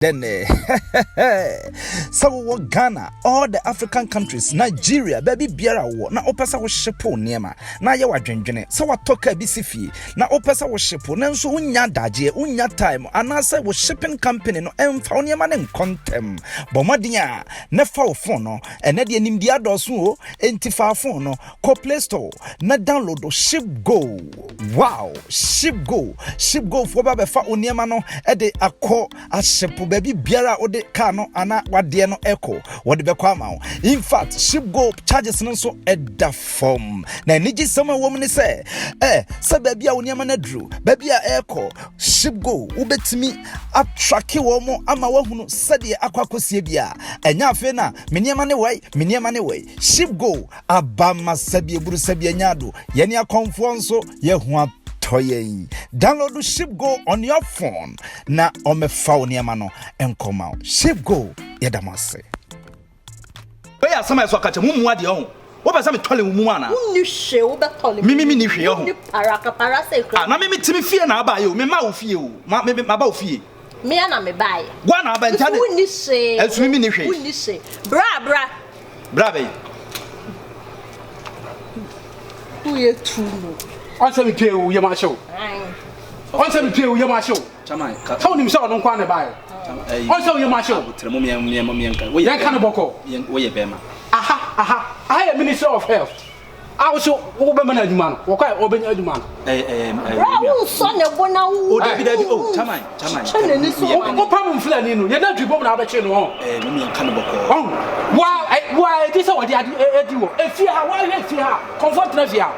Then sɛ wowɔ Ghana, all the African countries, Nigeria, baabi biara wowɔ na wopɛ sɛ wohyepo nneɛma na ayɛ w'adwendwene sɛ watɔ kaa bi si fie na wopɛ sɛ wohyepo nanso wonnya adagyeɛ, wonnya time anaasɛ wo shipping company no ɛmfa wo nneɛma no nkɔ ntɛm, bɔ mmɔden a na fa wo phone no. Ɛnɛ deɛ nimdeɛ adɔɔso o, enti fa phone no kɔ Play Store na download Ship Go. Wow, Ship Go, Ship Go foɔ ba bɛfa wo nneɛma no de akɔ ahyepo baabi biara a wode car no anaa wadeɛ no ɛkɔ, wɔde bɛkɔ ama wo. In fact, Ship Go charges no nso ɛda fam, na anigye sɛm a ɛwɔ mu ne sɛ sɛ baabi a wo nneɛma no aduru, baabi a ɛrekɔ, Ship Go wobɛtumi atrack wɔn mo ama woahunu sɛdeɛ akɔ akɔsie bi a ɛnyɛ afei na me nneɛma ne wei, me nneɛma ne wei. Ship Go aba ma sɛbi eburu sɛbi anya ado, yɛne akɔmfoɔ nso yɛho atɔ yɛn. Download Ship Go on your phone na ɔmɛfa wo nneɛma no nkɔma wo. Ship Go, yɛda mo ase. Bɛyɛ asɛm a ɛsɛ ɔka kyɛ mu mu adeɛ ho. Wopɛ sɛ metɔle wo mu anaa? Wonni hwee, wobɛtɔle. Me ni hwee ho. Wonni parakapara sɛ kura. Ah, na me metumi fie na aba yɛ o, mema wo fie o, ma me maba wo fie. Mea na mebaeɛ. Woa na aba nti Nso ade wonni hwee. Ɛnso me ni hwee. Wonni hwee. Bra, bra. Bra bɛyi. Woyɛ tu mu. Ɔnsɛ mi pie wo yam ahyɛ wo. Ɔnsɛ mi pie wo yam ahyɛ wo. Chairman ka. Sɛ wonim sɛ ɔno nko ara na ɛbaeɛ. Ɔnsɛ wo yam ahyɛ wo. Abotrɛ mu miɛ miɛ miɛ nka. Woyɛ Yɛnka no bɔkɔ. Woyɛ bɛrima. Aha aha aha yɛ Ministry of Health. A wo so wobɛma no adwuma no. Wɔkɔ a ɔbɛnya adwuma no. Ɛɛ ɛɛ. Bra, wonsɔ ne bo na wo. O dabi dabi o, chairman, chairman. Kyɛ n'ani so. Wopam mfulani no, yɛn adwi bom na wobɛkye no ɔn. Ɛɛ mu miɛ nka no bɔkɔɔ. Ɔn wa wa edi sɛ wɔde ade edi wɔ efie ha, wɔahwɛ efie ha, kɔnfoɔ tena fie ha,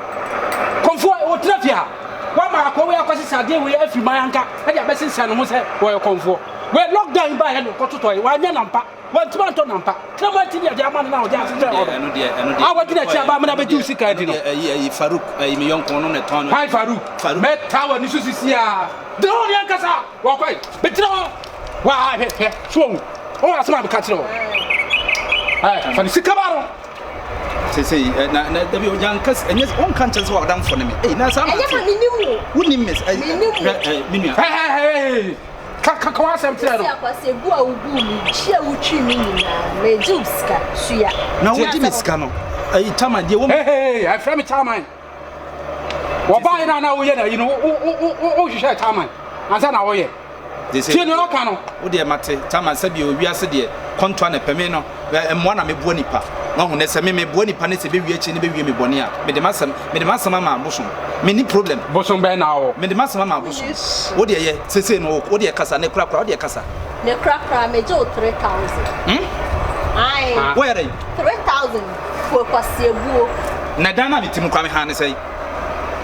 kɔnfoɔ wɔtena fie ha, wama akɔ wei akɔsesa adeɛ wei afiri man anka ɛde abɛsesa ne ho sɛ wɔyɛ kɔnfoɔ. Wei lockdown yi baeɛ na ɔkɔtotɔe, wanyɛ nampa, wantumi antɔ nampa, kraman ti ne ɛde ama no na ɔde ahyehyɛ hɔ Ɛno no. deɛ, ɛno deɛ. A wɔde n'akyi aba amena bɛgye wo sika adi no. Ɛyi ɛyi Farouk, ɛyi me yɔnko no na ɛtɔn no. Hi Farouk, Farouk. Mɛtaa w'ani so sisi a. Gyina hɔ ne ankasa, wɔkɔe, bɛgyina hɔ. Waa hwɛ hwɛ, so wɔn, wɔn asɛm a meka kyerɛ wɔn. Ɛ fa ne sika ba no. Sese ɛ na na dabi o yanka ɛnyɛ wɔn ka nkyɛn sɛ wɔadamfo ne me. Ɛyi na saa na Ɛnyɛ ma menim wo. Wonim me ɛ Menim wo. ɛ ɛ me nua. Hɛ hɛ hɛ ka ka ka w'asɛm kyerɛ no. Sisi akwasi egu a wogu mi, kyi a wotwi mi nyinaa, megye wo sika, sua. Na wogye me sika no. Ɛyi chairman deɛ wɔn. Hey hey hey, ɛfrɛ me chairman. Wɔbaeɛ no a na woyɛ no ayi no, wo wo wo wo wohwehwɛ chairman ansa na woyɛ. Tie nea ɔka no. Wo deɛ mate, chairman, sɛbi o wiase deɛ kɔntoa na ɛpɛ me no, mmoa na meboa nipa. Wahu ne sɛ me meboa nipa ne sɛ bɛwie akyi ne bɛwie me bɔne a, mede m'asɛm mede m'asɛm ama abosom. Menni problem. Bosom bɛn na wɔ? Mede m'asɛm ama abosom. Wo deɛ yɛ sesei no wo deɛ kasa ne korakora wo deɛ kasa. Ne korakora megye wo 3000. Hmm? Ae. Woyɛ dɛn? 3000 for kwasiabuo. Na dan no a mete mu koraa me ha ne sɛn?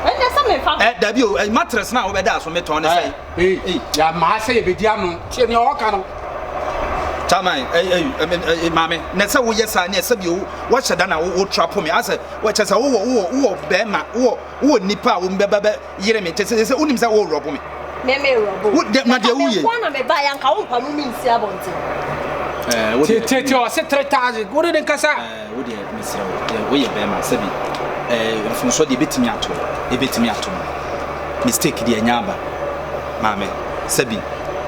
Ɛnɛ sɛ memfa ho. Ɛ dabi o, ɛ mattress no a wobɛda so metɔn ne sɛn? Ei, yɛamaa sɛ yɛbɛdi ano. Tie nea ɔreka no. Chairman, ei, ei, ei, maame, na sɛ woyɛ saa ne ɛsɛ bi o, wɔhyɛ da na wo trapo me asɛ, wɔkyɛ sɛ wowɔ wowɔ wowɔ bɛrima, wowɔ wowɔ nipa a wɔn bɛba bɛ yere me, kyɛ sɛ sɛ wonim sɛ wo rɔbo me. Me me rɔbo. Wo de na deɛ woyɛ. Nka me nko na me ba ya nka wo mpa mo me nsi abɔnten. Ɛɛ, wo Tie deɛ. tie tie ɔse 3000 wode ne nkasa. Ɛɛ, wo deɛ mesrɛ wo, deɛ woyɛ bɛrima sɛbi, ɛɛ, mfomsoɔ deɛ ebetumi ato, ebetumi ato me. Mistake deɛ ɛnyɛ aba. Maame, sɛbi,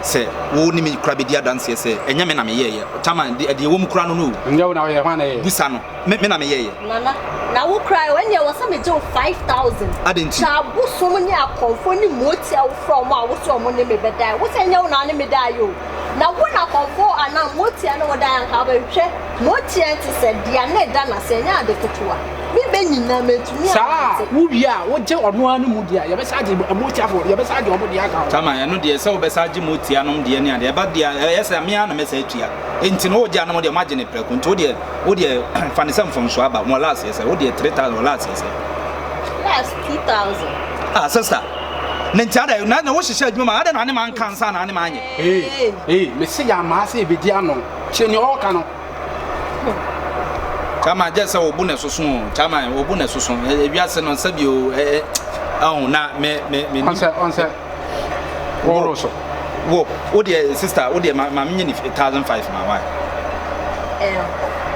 sɛ wo ne me kura bɛdi adanseɛ sɛ ɛnyɛ me na meyɛɛyɛ. Chairman, deɛ ɛwɔ mu kura no no o. Nyɛ wo na woyɛ, hwan na ɛyɛ? Busa no, me, me na meyɛɛyɛ. Nana, na wo kura ɛwɔ ɛneɛ wɔ sɛ megye wo 5000. Adɛn nti? Kyɛ abosom ne akɔmfoɔ ne mmoatia a wofrɛ wɔn a wo sɛ wɔn ne me bɛdae. Wo sɛ ɛnyɛ wo na wo ne me daeɛ o. Na wo na akɔmfoɔ anaa mmoatia ne wo daeɛ anka wobɛhwɛ mmoatia nte sɛ deɛ na ɛda n'ase, ɛnyɛ ade ketewa. Me bɛ nyinaa mantumi Saa anante. wo wie a wogye ɔno ara no mu deɛ a, yɛbɛsa agye mmoatiafoɔ no, yɛbɛsa agye wɔn deɛ aka ho. Chairman, ɛno deɛ sɛ wobɛsa agye motia nom deɛ ne adeɛ, ɛba deɛ a ɛyɛ sɛ me ara na mɛsa atua. Enti no wogye anom deɛ moagye no prɛko. Nti wodeɛ wodeɛ fa no sɛ mfomsoɔ aba. Mo last yɛ sɛ wodeɛ 3000 wɔ last yɛ sɛ. Last 2000. Ah sister, na nti adɛn na na wohyehyɛ adwuma ma adɛn na ne manka ansa na ne manyɛ? Ee, ee, mese yɛamaa sɛ yɛbɛdi ano. Tie nea ɔreka no. Chairman gye sɛ obu na ɛsoso o, chairman obu na ɛsoso. Ewiase no sɛbi o, ɛ ɛ na me me me. Ɔnsɛ ɔnsɛ wɔworo so. Wo wo deɛ sister wo deɛ ma ma menye ne 1005 ma why?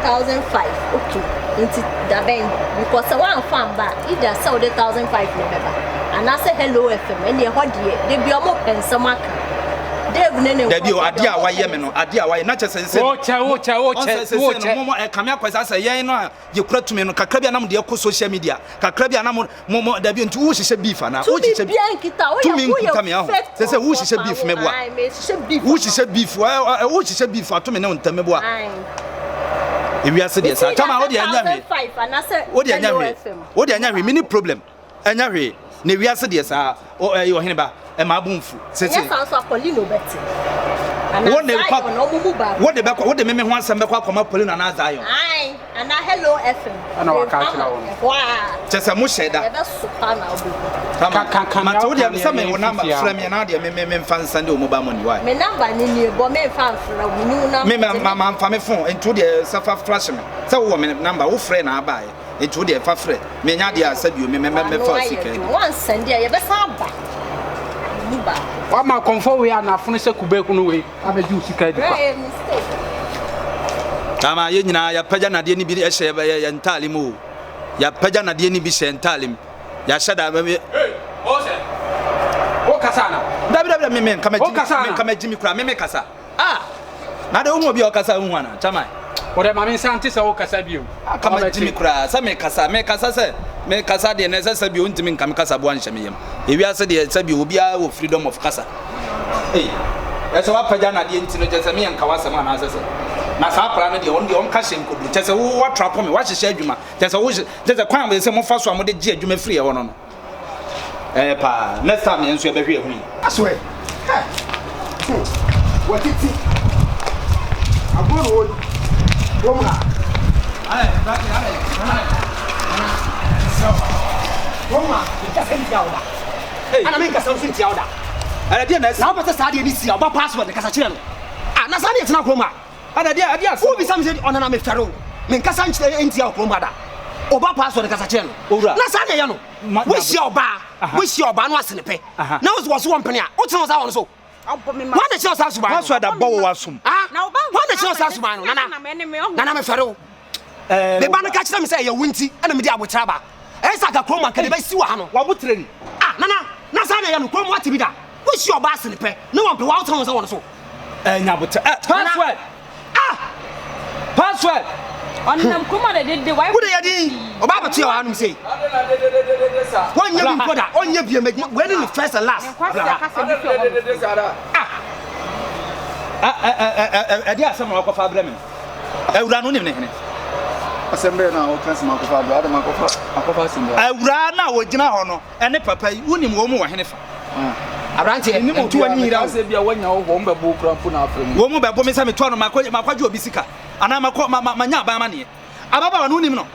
1005, okay. Nti dabɛn because sɛ woamfa mba a either sɛ wode 1005 na ɛbɛba anaasɛ Hello FM ɛne ɛhɔ deɛ da bi ɔmo pɛ nsɛm aka. Dave ne ne Dabi o, nkurɔfoɔ adeɛ deɛ a ɔmo wayɛ pɛ me ne no, adeɛ a wayɛ na kyɛ sɛ sɛ Wokyɛ, wokyɛ, ɔn sɛ wokyɛ, sɛ sɛ wokyɛ. no mo ɛkame akɔ sɛ sɛ yɛn no a yɛkura tumi no kakra bi a na mo deɛ kɔ social media kakra bi a na mo mo mo dabi nti wohyehyɛ beef anaa Tumi wohyehyɛ biara nkita wo, tumi woyɛ woyɛ nkuta me aho fake sɛ sɛ kɔmfoɔ wohyehyɛ paa beef wo meboa ae mehyehyɛ beef ama wohyehyɛ beef ɛ ɛ wohyehyɛ beef ato me ne wo ntam meboa ae ewiase deɛ It's saa either tama wo deɛ ɛnyɛ hwee 1005 anaasɛ wo deɛ ɛnyɛ Hello hwee FM wo deɛ ɛnyɛ hwee mini problem Ɛnyɛ hwee. Na wiase deɛ saa. O ɛyɛ ɔhene ba. Ɛma abo nfu. Sese. Ɛnyɛ saa nso a Paulino bɛte. Anaa Wo ne kɔ. Zion ɔmo mu baako. Wo de bɛkɔ wo de meme ho asɛm bɛkɔ akɔma Paulino anaa Zion. Ae anaa Hello FM. Ɛna waka akyerɛ wo no. Ɛhɔ a. Kyɛ sɛ mo hyɛ da. Yɛbɛ sopa na wobɛhu. Tama. Ka ka ka Mate nea wo deɛ woka sɛ no me wo yɛ number mfifie a. frɛ me anaa deɛ me me me mfa nsɛnde wo mobile money why. Me number no nie bɔ me nfa mfrɛ wo menni wo number Me ma nti ma me. ma nfa me phone nti wo deɛ sɛ fa flash me sɛ wowɔ me number wo frɛ na abaeɛ. Enti wo deɛ fa frɛ. Menya adeɛ a sɛ bio me mɛfa W'ano ayɛ sika adi. dwo. Wansɛnde a yɛbɛsan aba. Mu baako. Wama akɔmfo wei a n'afono sɛ kube hunu wei abɛgye wo sika adi Brɛ kwa. ɛyɛ mistake. Ama yɛn nyinaa yɛapagya nnadeɛ no bi hyɛ yɛn ntaade mu o. Yɛapagya nnadeɛ no bi hyɛ yɛn ntaade mu. Yɛahyɛ da. Hey, ɔsɛ. Wo kasa ana? Dabi dabi me me nka Wo kasa ana? me nka magyi me kura me me kasa. Ah! Na de wohu obi a ɔkasa a wohu ana? Chairman. Wo de ma me nsa nte sɛ wokasa bio. Aka ma gye me koraa sɛ mekasa mekasa sɛ mekasa deɛ na ɛsɛ sɛ bio ntumi nka me kasa boa nhyɛ me yam. Ewiase deɛ sɛ bio obiara wɔ freedom of kasa. Ei, ɛsɛ wapagya nadeɛ nti no kyɛ sɛ meyɛ nka w'asɛm anaasɛ sɛ na saa akwadaa no deɛ ɔno deɛ ɔnka hyɛ nkoduro kyɛ sɛ wo watrapo me wahyehyɛ adwuma kyɛ sɛ wo kyɛ sɛ kwan a sɛ mofa so a mode gye adwuma firi ɛhɔ no no Ɛyɛ paa. Next time yɛn nso yɛbɛhwɛ yɛn ho yie. Asoɛ, hɛ, hmm, wɔtete agorɔ na wɔdi kurom ha. Kurom ha, menkasa ntia wo da. Ana menkasa nso ntia wo da. Ɛdeɛ na ɛsi. Na wopɛ sɛ saa adeɛ no si a, ɔba password no kasa kyerɛ no. Ah, na saa ne yɛtena kurom ha. Ɛna ɛdeɛ ɛdeɛ asɛm. Wobisa me sɛ ɔnana mefɛre wo. Menkasa nkyerɛ ntia wo kurom ha da. Ɔba password kasa kyerɛ no. Owura. Na saa na ɛyɛ no. Wohyia ɔbaa, wohyia ɔbaa no asene pɛ. Na wo so wɔn pene a, wotena wo saa wɔn so. Wɔn na kyerɛ saa suban no. Password abɔ wo asom. Ah, wɔn na kyerɛ saa suban no. Nana, nana mefɛre wo. Me ba no ka kyerɛ me sɛ ɛyɛ wo nti ɛna mede abokyerɛ aba. Ɛyɛ sɛ anka kurom anka de bɛsi wɔ ha no. Wabotrɛ ni. Ah, nana, na saa na ɛyɛ no kurom wate bi da. Wohyia ɔbaa asene pɛ, na wɔn pɛ, wotena wo nsa wɔn so. Ɛnya abotrɛ. Eh, password. Ah! Password. Ɔnenam kurom a na dede wayɛ. Wode yɛ din. Ɔbaa bɛto yɛ wɔ hanom sei. Wɔnyɛ bi mpo da. Ɔnyɛ bi mɛ. Wei ne ne first and last. Ah! Ɛde asɛm na wakɔfa abrɛ me no. Awura no nim ne hene. Asɛm bɛyɛ na ɔka sɛ makɔfa abrɛ. Ade makɔfa akɔfa asɛm bɛyɛ. Awura no a ɔgyina hɔ no ɛne papa yi wonim wɔn mu wɔ hene fa. Aberanteɛ, ntu w'ani nyera o. Sɛ bia wanya wo hɔ, wɔn bɛbo wo kora mpo na afrɛ mu. Wɔn mu bɛbo me sɛ metoa no makɔgye obi sika anaa makɔ manya aban amaneɛ. Ababaawa no wonim no?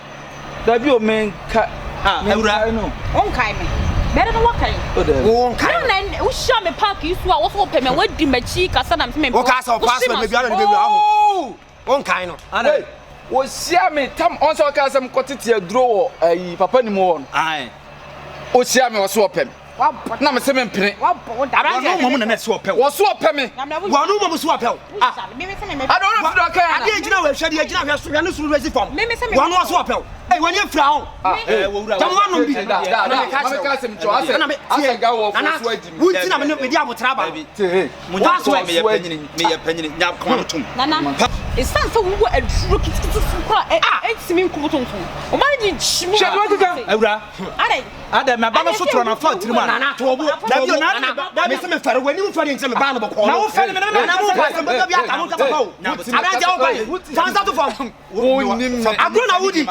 Dabi o, menka Ah, awura. menkae no. Wonkae me. Bɛrɛ no wakae. O dabi. Wonkae no. Na wohyia me park yi so a wo so wopɛ me a woadi m'akyi kasa na mese mempɛ wo. Wokaa sɛ wo password baabiara na ne bɛwura ho. Oh! Wonkae no. Hey, wɔhyia me tam ɔn sɛ ɔkaa sɛ mekɔtete aduro wɔ ayi papa ne mu hɔ no. Ae. Ɔhyia me ɔso ɔpɛ me. Na mese mempene. Wɔno mmom na na ɛsɛ ɔpɛ wo. Wɔso ɔpɛ me. Wɔno mmom so ɔpɛ wo. Ah. Ade ɔno fi dɔ kɛn ana. Adeɛ gyina wɔ hwɛ deɛ gyina hwɛ so hwɛ ne soro hwɛ si fam. Wɔno ɔso ɔpɛ wo. Ei wɔn afira ho. Jam wɔnom bi. Da da da. Mame ka asɛm kyɛw asɛ asɛ ga wɔ fo so adi mi. Wo nti na me de abotra ba no. Password. Meyɛ panyini meyɛ panyini nya kɔn no tom. Nana, ɛsiane sɛ wowɔ aduro kitikiti so kora ɛntumi nkum tontom. Ɔma no de kyimi. Hwɛ deɛ ɔkeka. Awura. Adɛn? Adɛn maba no so torɔ na fa tirim ana? Nana to obo. Dabi o nana dabi sɛ me fɛre w'anim fɛre nti me ba no bɔkɔɔ. Na wo fɛre me na me na mo pa sɛ bɛka bi aka no nka papa o. Aberanteɛ wo ba yi. Fa nsa to fam. Wonim me. Agorɔ na wodi.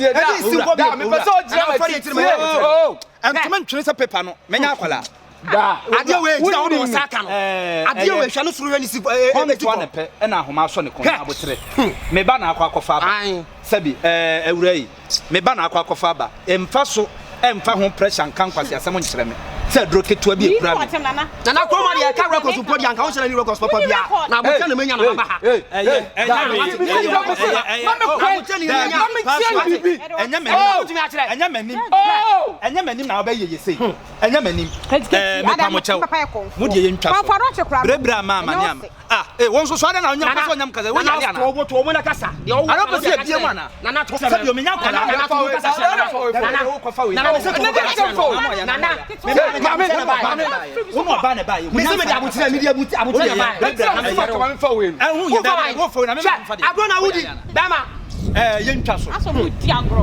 Ɛdi nsi nkɔ bi. Mepɛ sɛ ɔgyina m'akyi. Ɛntoma ntwene sɛ pepa no. Menya akwadaa. Da. Adeɛ wei gyina hɔ na ɔsa aka no. Adeɛ wei hwɛ no soro hwɛ ne si ɛti Kɔntoa ne pɛ ɛna ahoma asɔ ne kɔn abotere. Me ba na akɔ akɔfa aba. Sɛbi ɛɛ awura yi. Me ba na akɔ akɔfa aba. Mfa so mfa ho pressure nka nkwaseasɛm nkyerɛ me sɛ aduro ketewa bi ekura me. Nana kurom adeɛ ɛka records mpo deɛ anka wohyɛ na ni records papa bia na abotire na menya na maba ha. Ɛyɛ ɛnyɛ ɛnyɛ m'anim ɛnyɛ m'anim ɛnyɛ m'anim na wobɛyɛ yɛ sei ɛnyɛ m'anim ɛɛ mepa mo kyɛw mo deɛ yɛntwa so berebere ama amane ama. Ah, eh, wɔn nso so adɛn na ɔnyam kasa ɔnyam kasa wɔn yare ana? Nana to wɔn kasa. Ana pɛ sɛ ebie mu ana? Nana to sɛ bi omi nya nkɔla. Nana to kasa. Nana nana mɛ sɛ to kasa. Nana mɛ mede abokyerɛ na baeɛ. Wo ne ɔbaa na ɛbaeɛ. Mese mede abokyerɛ mede abokyerɛ na baeɛ. Ɛho yɛ dɛ wofo na meme mfa deɛ. Agorɔ na wodi bɛrima. Ɛɛ yɛntwa so.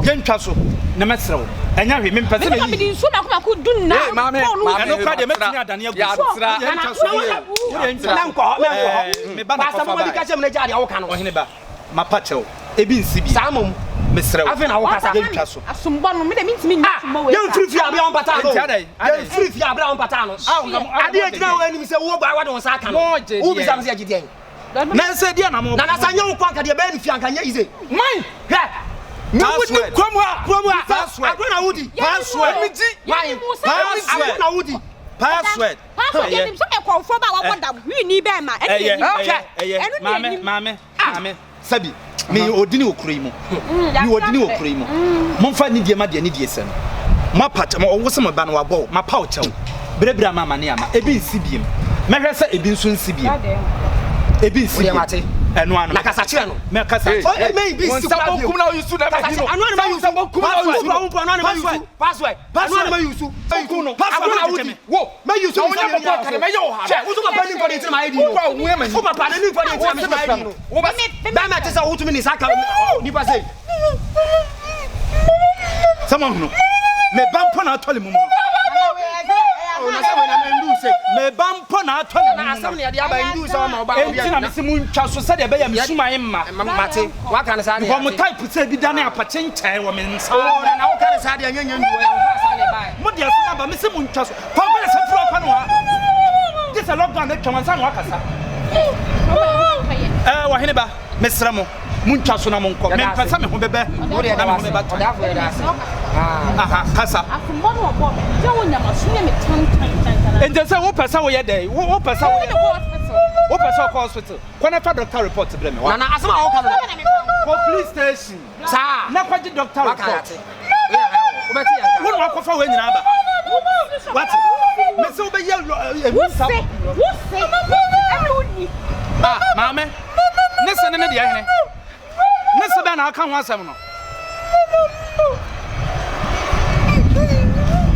Yɛntwa so na mɛsrɛ wo. Ɛnyɛ hwee mempɛ sɛ meyi. Mede nsuo mako mako du nna. Ɛno kora deɛ mɛtumi adane agu so. Yɛntwa so. Yɛntwa so. Mɛnkɔ hɔ mɛnkɔ hɔ. Me ba na kɔfa baeɛ. Ka kyerɛ me na gya deɛ woka no. Ɔhene ba mapa kyɛw. Ebi nsi bi. Saa mmom. Mesrɛ wo. Afei na wokasa. Yɛntwa so. Asombɔ no me de mentumi nyɛ asombɔ wei. Yɛmfiri fie abere a wɔmpata ano. Enti adɛn? Adɛn? Yɛmfiri fie abere a wɔmpata ano. Adeɛ gyina wɔ anim sɛ wo baa wode wo nsa aka no. Wobisa me sɛ yɛgye deɛn? Na sɛ deɛ na mo. Na na sɛ nyɛ wo kɔ anka deɛ bɛyɛ no fie anka nyɛ easy. Man! Hwɛ! Na wodi kurom ha. Kurom ha. Password. Agorɔ na wodi. Password. Why? Password. Agorɔ na wodi. Password. Password yɛ nim sɛ ɛkɔmfoɔ ba a wabɔ dam wii bɛɛ ma ɛne Ɛyɛ yɛ nim. ɛyɛ ɛyɛ Ɛno ne maame yɛ nim. maame maame sɛbi meyɛ odini wɔ kuro yi mu meyɛ odini wɔ kuro yi mu momfa nidie ma deɛ nidie sɛ no moapa kyɛ mo ɔwo sɛ mo ba no wabɔ wo mapa wo kyɛw berɛberɛ ama amane ama ebi nsi biem mɛhwɛ sɛ ebi nso nsi biem ebi nsi Wodeɛ biem mate. ɛno ano Na kasa kyerɛ no. mɛkasa Hey, kyerɛ Oh, may be Wo nsa super bonkum na oyi su na Kasa mɛhi kyerɛ. no. Ano na ma yusu. Wo nsa bonkum na oyi su no. Password. Ano na ma yusu. Password. Ano na ma yusu. Bonkum no. Agorɔ na wodi. Wo. Ma yusu. Na wonya papa aka de mɛyɛ wo ha. Hwɛ, wo so papa ni nkɔ de ntina ma ID no. Wo kɔ a wo yɛ m'ani. Wo papa ne ni nkɔ de ntina ma ID no. Wo bɛ Bɛrima te sɛ wotumi ne nsa ka nipa sei. Sɛ moahunu me ba mpo na atɔ ne mu mu no. Na sɛ wei na ndu sei. Me ba mpo na atɔ ne mu mu no. Asɛm na yɛde aba ndu sɛ ɔma ɔba. Enti na mese montwa so sɛdeɛ ɛbɛyɛ me suman mma. Mate, waka no saa deɛ. Because mo type sɛ bi dane apakye nkyɛn wɔ me nsa. Oh, na na woka no saa deɛ nyɛ nyɛ ndu ɛyɛ mfa saa na ɛbaeɛ. Mo de asɛm aba mese montwa so. Fa wo bɛsɛ firi ɔkwa no ha. Gye sɛ lockdown atwa wansa na wakasa. Ɛɛ wɔhene ba, mesrɛ mo, montwa so na monkɔ. Mempɛ sɛ me ho bɛbɛ na me ho bɛba tan. Aha, kasa. Nti sɛ wopɛ sɛ woyɛ dɛn? Wopɛ sɛ woyɛ Wopɛ sɛ ɔkɔ hospital? Kɔ na fa doctor report brɛ me. Nana, asɛm a woka no. Kɔ police station. Saa. Na kɔgye doctor report. Wobɛte Wo na wakɔfa wei nyinaa aba. Wate? Mese wobɛyɛ emu sa. Wose, ɛne wonni. Ah, maame, ne se ne ne deɛ hene. Ne se bɛn na aka ho asɛm no?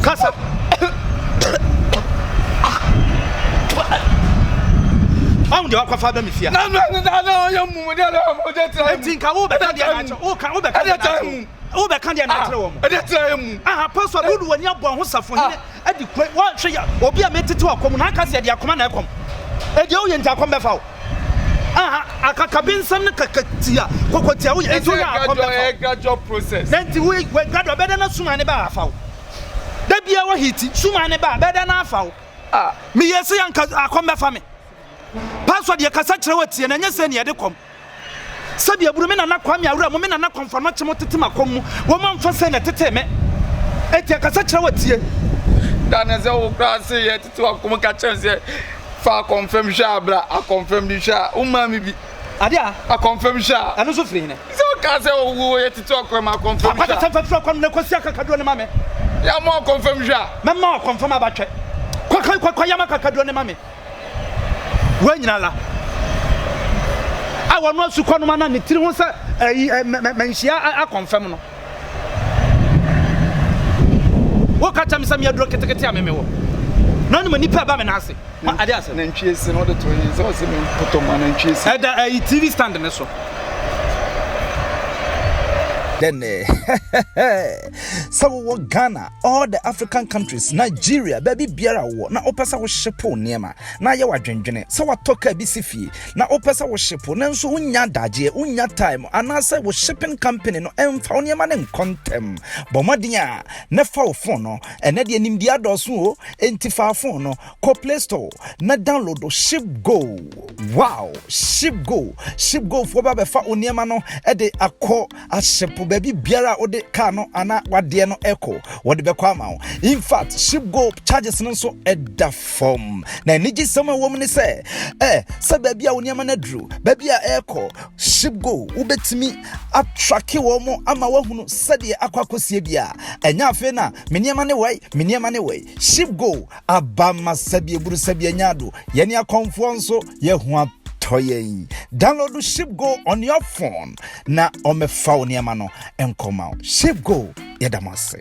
Kasa. Ɔn deɛ wakɔfa aba me fie. Na na na na ɔyɛ mumu deɛ na ɔmo tira. Eti nka wo bɛka deɛ na akyerɛ wo ka wo bɛka deɛ na akyerɛ wo bɛka deɛ na akyerɛ wɔn. Ɛdeɛ tira yɛ mu. Aha pastor bi wode w'ani abɔ ho safo hene adi kwe wɔhwɛ ya obi a metete wakɔm na aka sɛ ɛde akoma na ɛkɔm. Ɛdeɛ woyɛ nti akɔm bɛfa wo. Aha akakabe nsɛm ne kakatia kɔkɔtia woyɛ nti woyɛ akɔm bɛfa wo. Ɛyɛ gradual process. Na nti wo gradual bɛdɛ na suma ne ba afa wo. Da bia wɔ hiti suma ne ba bɛdɛ na afa wo. Meyɛ sɛ yɛnka akɔm bɛfa me. Pastor deɛ kasa kyerɛ wo atie na ɛnyɛ sɛ nea ɛde kɔm. Sɛbi aburo me nana Kwame awura mo me nana kɔmfa no akye mo tete makɔm mu wɔn amfa sɛ na ɛtetee me. Eti akasa kyerɛ wo atie. Da ne sɛ wo koraa se yɛ tete wakɔm ka kyerɛ sɛ fa akɔmfam hwɛ a bra akɔmfam de hwɛ a wo maa me bi. Ade a. Akɔmfam hwɛ a. Ɛno nso firi hene. Sɛ ɔka sɛ wo yɛ tete wakɔm akɔmfam hwɛ a. Akwata sɛ mfa firi akɔm na kɔsi akakaduro ne ma me. Yɛ mo akɔmfam hwɛ a. Mɛma akɔmfam abatwɛ. Kɔ kɔ kɔ yam akakaduro ne ma me. Wanyina la a wɔn asukɔ no na ne tiri ho sɛ ɛyi manhyia akɔnfɛm no. Woka kyɛ me sɛ meyɛ duro ketekete a meme wɔ. Na ɔnim nipa ɛba me n'ase. Ma ade asɛ. Nantwie se na ɔde to yi sɛ ɔsɛ me mpotɔ ma nantwie se. Ɛda ɛyi TV stand ne so. Then sɛ wowɔ Ghana all the African countries, Nigeria, baabi biara wowɔ na wopɛ sɛ wohyepo nneɛma na ayɛ w'adwendwene sɛ watɔ kaa bi si fie na wopɛ sɛ wohyepo nanso wonnya adagyeɛ, wonnya time anaasɛ wo shipping company no ɛmfa wo nneɛma no nkɔ ntɛm. Bɔ mmɔden a na fa wo phone no, ɛnɛ deɛ nimdeɛ adɔɔso o, enti fa phone no kɔ Play Store na download ShipGo. Wow, ShipGo, ShipGo foɔ ba bɛfa wo nneɛma no de akɔ ahyepo baabi biara a wode kaa no anaa wadeɛ no ɛkɔ wɔde bɛkɔ ama wo in fact ship go charges no nso ɛda fam na anigye sɛm a ɛwɔ mu ne sɛ ɛ sɛ baabi a wo nneɛma no aduru baabi a ɛrekɔ ship go wobɛtumi atrake wɔn mo ama woahunu sɛdeɛ akɔ akɔsie bi a ɛnyɛ afei na me nneɛma ne wei me nneɛma ne wei ship go aba ma sɛbi eburu sɛbi anya ado yɛne akɔmfoɔ nso yɛho atɔ yɛn download ship go on your phone na ɔmɛfa wo nneɛma no nkɔma wo ship go yɛda mo ase.